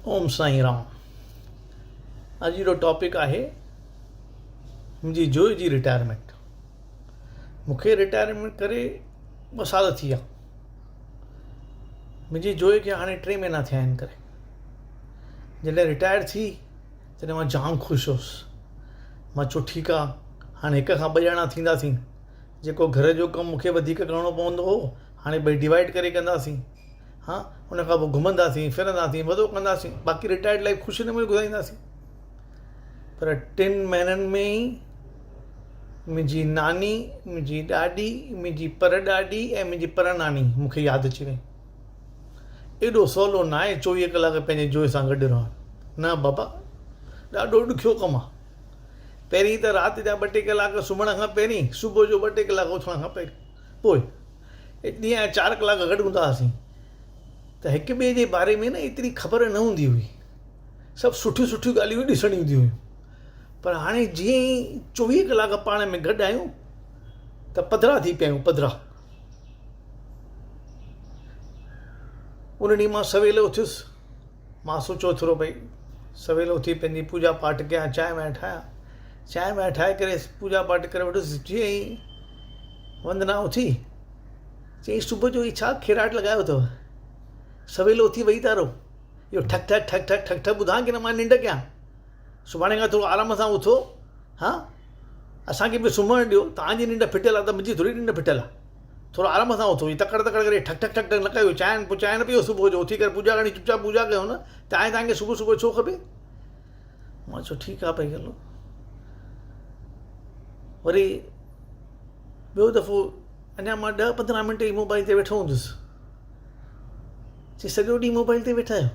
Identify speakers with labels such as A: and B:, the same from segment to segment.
A: اوم سائين رام اڄ جو ٽاپڪ آهي منهنجي جوء جي رٽائرمينٽ مونکي رٽائرمينٽ ڪري ٻه سال ٿي ويا منهنجي جوء کي هاڻي ٽي مهينا ٿيا آهن ڪري جڏهن رٽائر ٿي تڏهن مان جام خوش هوس مان چيو ٺيڪ آهي هاڻي هڪ کان ٻه ڄڻا ٿينداسين جيڪو گهر جو ڪم مونکي وڌيڪ ڪرڻو پوندو هو هاڻي ٻئي ڊوائيڊ ڪري ڪنداسين ها ان کان پوء گهمنداسين ڦرنداسين مزو ڪنداسين باقي رٽائرڊ لائف خوشي نموني گذارينداسين پر ٽن مهينن ۾ ئي منهنجي ناني منهنجي ڏاڏي منهنجي پر ڏاڏي ۽ منهنجي پر ناني مون کي ياد اچي وئي ايڏو سولو نه آهي 24 ڪلاڪ پنهنجي جوء سان گڏ رهڻ نه بابا ڏاڍو ڏکيو ڪم آهي پهرين ته رات جا ٻه ٽي ڪلاڪ سمهڻ کان پهرين صبح جو ٻه ٽي ڪلاڪ اٿڻ کان پهرين پوء ڏينهن جا چار ڪلاڪ گڏ هوندا هئاسين ته هڪ ٻئي جي باري ۾ نه ايتري خبر نه هوندي هئي. سڀ سٺيون سٺيون ڳالهيون ڏسڻ اينديون هيون. پر هاڻي جيئن ئي 24 ڪلاڪ پاڻ ۾ گڏ آهيون ته پڌرا ٿي پيا آهيون پڌرا. ان ڏينهن مان سويل اٿيس. مان سوچيو ٿورو ڀئي سويل اٿي پنهنجي پوڄا پاٺ ڪيان چانهه وانهه ٺاهيان. چانهه وانهه ٺاهي ڪري پوڄا پاٺ ڪري وٺس جيئن ئي وندنا اٿي، چيائين صبح جو هي ڇا کيراٽ لڳايو اٿو؟ سويل اٿي ويهي ٿا رهو. اهو ٺڪ ٺڪ ٺڪ ٺڪ ٺڪ ٺڪ ٻڌان ڪي نه مان ننڊ ڪيان. سڀاڻي کان ٿورو آرام سان اٿو. ها اسان کي به سمهڻ ڏيو. توهان جي ننڊ ڦٽل آهي ته منهنجي ٿوري ننڊ ڦٽل آهي. ٿورو آرام سان اٿو. هي تڪڙ تڪڙ ڪري ٺڪ ٺڪ ٺڪ ٺڪ نه ڪيو. چانهه پوء چانهه نه پيئو صبح جو اٿي ڪري پوڄا ڪرڻي چپ چاپ پوڄا ڪيو نه. چانهه توهان کي صبح صبح ڇو کپي؟ مان چيو ٺيڪ آهي ڀئي هلو. وري ٻيو دفعو اڃا مان ڏهه 15 منٽ ئي موبائل تي ويٺو هوندس. چي سڄو ڏينهن موبائل تي ويٺا آهيو؟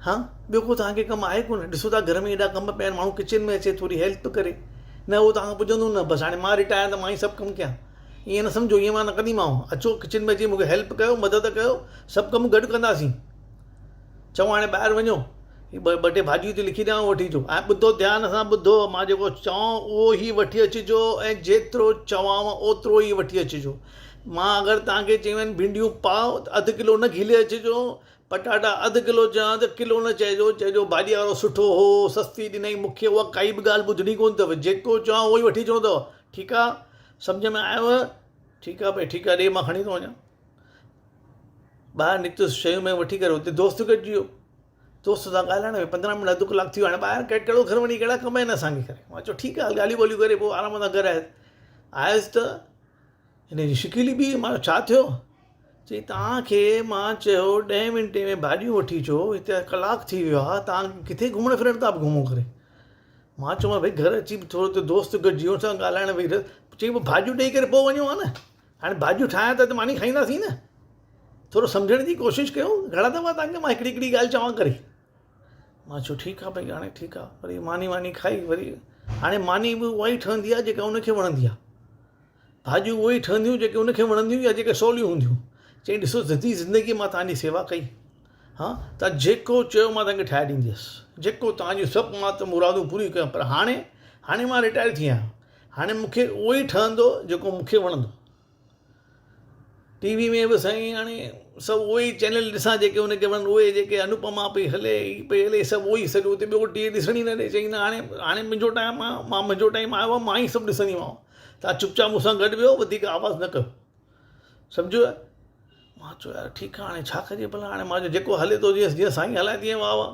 A: ها ٻيو ڪو توهان کي ڪم آهي ڪونه؟ ڏسو ٿا گهر ۾ ايڏا ڪم پيا آهن ماڻهو ڪچن ۾ اچي ٿوري هيلپ ته ڪري. نه اهو توهان کان پڄندو نه بس هاڻي مان رٽائر آهيان ته مان ئي سڀ ڪم ڪيان. ائين نه سمجهو ائين مان نه ڪنديمانو. اچو ڪچن ۾ اچي مون کي هيلپ ڪيو مدد ڪيو سڀ ڪم گڏ ڪنداسين. چئون هاڻي ٻاهر وڃو، هي ٻه ٽي ڀاڄيون ٿي لکي ڏيانو وٺي اچو ۽ ٻڌو ڌيان سان ٻڌو مان جيڪو چوان اهو ئي وٺي اچجو ۽ جيترو چوانو اوترو ئي وٺي اچجو. مان اگر توهان کي چيون آهن ڀينڊيون پاء ته اڌ ڪلو نه گهلي اچجو، پٽاٽا اڌ ڪلو چوان ته ڪلو نه چئجو، چئجو ڀاڄي وارو سٺو هو، سستي ڏنائين مون کي اها ڪائي به ڳالهه ٻڌڻي ڪونه اٿو، جيڪو چوان اهو ئي وٺي اچڻو اٿو، ٺيڪ آهي سمجهه ۾ آيو؟ ٺيڪ آهي ڀئي ٺيڪ آهي ڏي مان کڻي ٿو وڃان. ٻاهر نڪتس شيون ۾ وٺي ڪري اتي دوست گڏجي ويو دوست سان ڳالهائڻ ۾ 15 منٽ اڌ ڪلاڪ ٿي ويو هاڻي ٻاهر ڪهڙو گهر وڃي ڪهڙا ڪم آهن اسان کي ڪري مان چيو ٺيڪ آهي ڳالهيون ٻولهيون ڪري پوء آرام سان گهر آيس آيس ته هن جي شڪل ئي ٻي مان ڇا ٿيو چئي توهان کي مان چيو ڏهين منٽي ۾ ڀاڄيون وٺي اچو هتي ڪلاڪ ٿي ويو آهي توهان ڪٿي گهمڻ ڦرڻ ٿا به گهمو ڪري مان چيو ڀئي گهر اچي به ٿورو دوست گڏجي ويو سان ڳالهائڻ ويهي رهيس چئي پوء ڀاڄيون ڏيئي ڪري پوء وڃو ها نه هاڻي ڀاڄيون ٺاهيان ته ماني کائينداسين نه. ٿورو سمجهڻ جي ڪوشش ڪيو. گهڻا دفعا توهان کي مان هڪڙي هڪڙي ڳالهه چوان ڪري. مان چيو ٺيڪ آهي ڀئي هاڻي ٺيڪ آهي. وري ماني واني کائي وري هاڻي ماني به اها ئي ٺهندي آهي جيڪا ان کي وڻندي آهي. ڀاڄيون اهي ئي ٺهنديون جيڪي ان کي وڻنديون يا جيڪي سوليون هونديون. چئي ڏسو سڄي زندگي مان توهان جي سيوا ڪئي. ها توهان جيڪو چيو مان توهان کي ٺاهي ڏينديس. جيڪو توهان جون سڀ مان ته مرادون پوريون ڪيان پر هاڻي هاڻي مان رٽائر ٿي آهيان. هاڻي مون کي اهو ئي ٺهندو جيڪو مون کي وڻندو. ٽي وي ۾ به سائين هاڻي سڀ اهي ئي چينل ڏسان جيڪي ان کي وڻن اهي جيڪي انوپما پئي هلي هي پئي هلي سڀ اهو ئي سڄو اتي ٻيو ٽي وي ڏسڻ ئي نه ڏي چئي نه هاڻي هاڻي منهنجو ٽائيم آ مان منهنجو ٽائيم آيو آ مان ئي سڀ ڏسنديمانو توهان چپ چاپ مون سان گڏ ويهو وڌيڪ آواز نه ڪيو سمجهو مان چيو يار ٺيڪ آ هاڻي ڇا ڪجي ڀلا هاڻي مان چيو جيڪو هلي ٿو جيئن جيئن سائين هلائي تيئن واهه واهه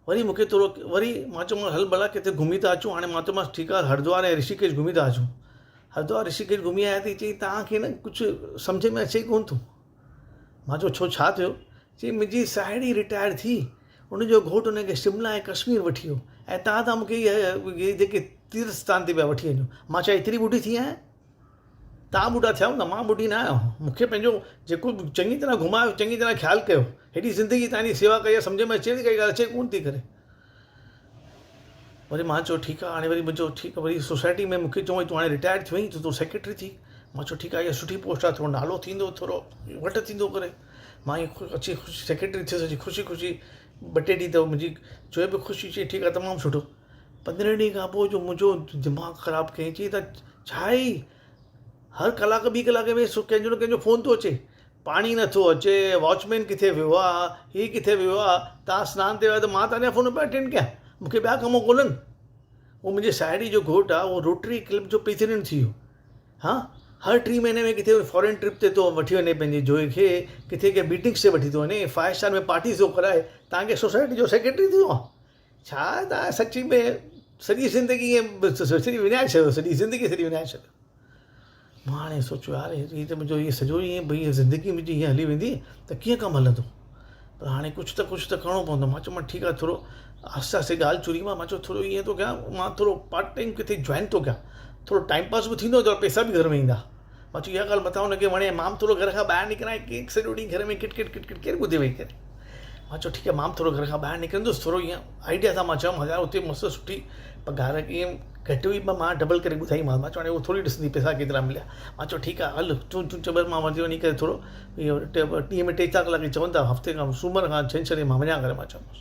A: وري مون کي ٿورو وري مان چيومانس هل ڀلا ڪٿي گهمي ٿا اچون هاڻي مان چيومانس ٺيڪ آهي هردوار ۽ رشيڪيش گهمي ٿا اچون هردوار رشيڪيش گهمي آيا ته چئي توهان کي نه ڪجهه سمجهه ۾ اچي ئي ڪونه ٿو مان چيو ڇو ڇا ٿيو چئي منهنجي ساهيڙي رٽائر ٿي ان جو گهوٽ ان کي شملا ۽ ڪشمير وٺي ويو ۽ توهان ٿا مون کي اهي جيڪي تيرٿ اسٿان تي پيا وٺي وڃو مان ڇا ايتري ٻڍي ٿي آهيان توهان ٻڍا ٿيا هوندا، مان ٻڍي نه آهيان. مون کي پنهنجو جيڪو به چڱي طرح گهمايو، چڱي طرح خيال ڪيو. هيڏي زندگي توهان جي سيوا ڪئي آهي، سمجهه ۾ اچي ٿي ڪائي ڳالهه اچي ڪونه ٿي ڪري. وري مان چيو ٺيڪ آهي، هاڻي وري منهنجو ٺيڪ آهي، وري سوسائٽي ۾ مون کي چيو تون هاڻي رٽائرڊ ٿيو آهين ته تون سيڪريٽري ٿي. مان چيو ٺيڪ آهي، اها سٺي پوسٽ آهي، ٿورو نالو ٿيندو، ٿورو وٽ ٿيندو ڪري. مان ائين اچي خوشي سيڪريٽري ٿيس، اچي خوشي خوشي ٻه ٽي ڏينهن ته منهنجي چوي به خوشي چئي ٺيڪ آهي تمام سٺو. 15 ڏينهن کان پوء جو منهنجو دماغ خراب ڪيائين چئي ته ڇا آهي هي هر ڪلاڪ ٻي ڪلاڪ ۾ ڪنهن جو نه ڪنهن جو فون ٿو اچي. پاڻي نٿو اچي، واچ مين ڪٿي ويو آ، هي ڪٿي ويو آ، توهان سنان تي ويا ته مان توهان جا فون پيا اٽينڊ ڪيان، مون کي ٻيا ڪم ڪونهن. هو منهنجي ساهيڙي جو گهوٽ آ، اهو روٽري ڪلب جو پريزيڊنٽ ٿي ويو. ها هر ٽي مهيني ۾ ڪٿي فارين ٽرپ تي ٿو وٺي وڃي پنهنجي جوئي کي، ڪٿي ڪنهن ميٽنگس تي وٺي ٿو وڃي، فائيو اسٽار ۾ پارٽيز ٿو ڪرائي، توهان کي سوسائٽي جو سيڪريٽري ٿي ويو آ. ڇا توهان سچي ۾ سڄي زندگي ائين سڄي وڃائي ڇڏيو، سڄي زندگي سڄي وڃائي ڇڏيو. مان هاڻي سوچيو يار هي ته منهنجو هي سڄو ائين ڀئي زندگي منهنجي ائين هلي ويندي ته ڪيئن ڪم هلندو پر هاڻي ڪجهه ته ڪجهه ته ڪرڻو پوندو مان چيو مان ٺيڪ آهي ٿورو آهستي آهستي ڳالهه چوري مان مان چيو ٿورو ائين ٿو ڪيان مان ٿورو پارٽ ٽائيم ڪٿي جوائن ٿو ڪيان ٿورو ٽائيم پاس به ٿيندو ٿورا پئسا به گهر ۾ ايندا مان چيو اها ڳالهه متان هن کي وڻي مان به ٿورو گهر کان ٻاهر نڪران ڪيئن سڄو ڏينهن گهر ۾ کٽ کٽ کٽ کٽ ڪير ٻڌي ويهي ڪري مان چيو ٺيڪ آهي مان به ٿورو گهر کان ٻاهر نڪرندس ٿورو ائين آئيڊيا سان مان چيم يار اتي مست سٺي پگهار ائين گهٽ هئي پر مان ڊبل ڪري ٻڌائي مانس مان چيو هاڻي هو ٿوري ڏسندي پئسا ڪيترا مليا مان چيو ٺيڪ آهي هل تون تون چئي بس مان وڃي وڃي ڪري ٿورو اهو ڏينهن ۾ ٽي چار ڪلاڪ چون ٿا هفتي کان سومر کان ڇنڇر مان وڃان ڪري مان چيومانس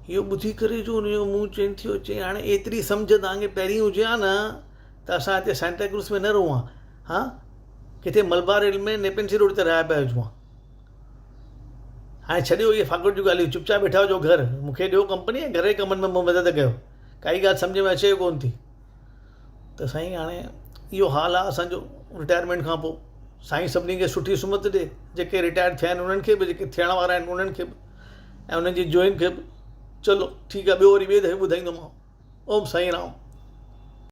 A: اهو ٻڌي ڪري جو هن جو منهن چينج ٿيو چئي هاڻي ايتري سمجهه توهان کي پهرين هجي ها نه ته اسان هتي سانتا ڪروز ۾ نه رهون ها ها ڪٿي ملبار هل ۾ نيپن سي روڊ تي رهيا پيا هجون ها هاڻي ڇڏيو اهي فاڪٽ جون ڳالهيون چپ چاپ ويٺا هجو گهر مون کي ڏيو ڪمپني ۽ گهر جي ڪمن ۾ مدد ڪيو ڪائي ڳالهه سمجهه ۾ اچي ڪونه ٿي ته سائين هاڻي اهو حال آهي اسانجو رٽائرمينٽ کان پوء سائين سڀني کي سٺي سمت ڏي جيڪي رٽائر ٿيا آهن انهن کي به جيڪي ٿيڻ وارا آهن انهن کي به ۽ انهن جي جوئن کي به چلو ٺيڪ آهي ٻيو وري ٻئي دفعي ٻڌائيندومانو اوم سائين رام.